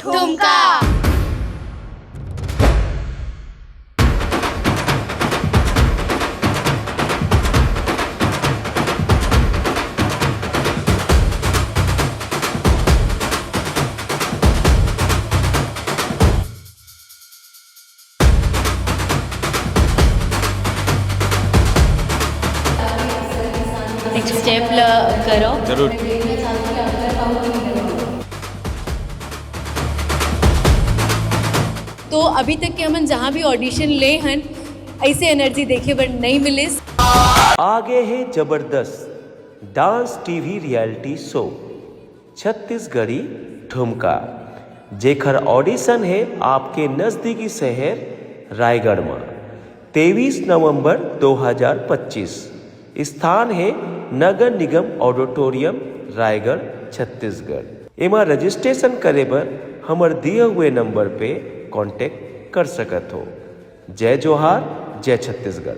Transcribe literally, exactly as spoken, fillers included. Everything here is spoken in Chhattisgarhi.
ठुमका। नेक्स्ट स्टेप ल करो। जरूर। तो अभी तक के हमन जहाँ भी ऑडिशन ले हन, ऐसे एनर्जी देखे बर नहीं मिलिस। आगे हे जबरदस्त dance TV reality show Chhattisgarhi ठुमका, जेखर ऑडिशन हे आपके नजदीकी शहर रायगढ़ म। तेईस नवंबर दो हज़ार पच्चीस। स्थान हे नगर निगम ऑडिटोरियम, रायगढ़, छत्तीसगढ़। एमा रजिस्ट्रेशन करे बर हमर दिए हुए नंबर पे कॉन्टैक्ट कर सकत हो। जय जोहार, जय छत्तीसगढ़।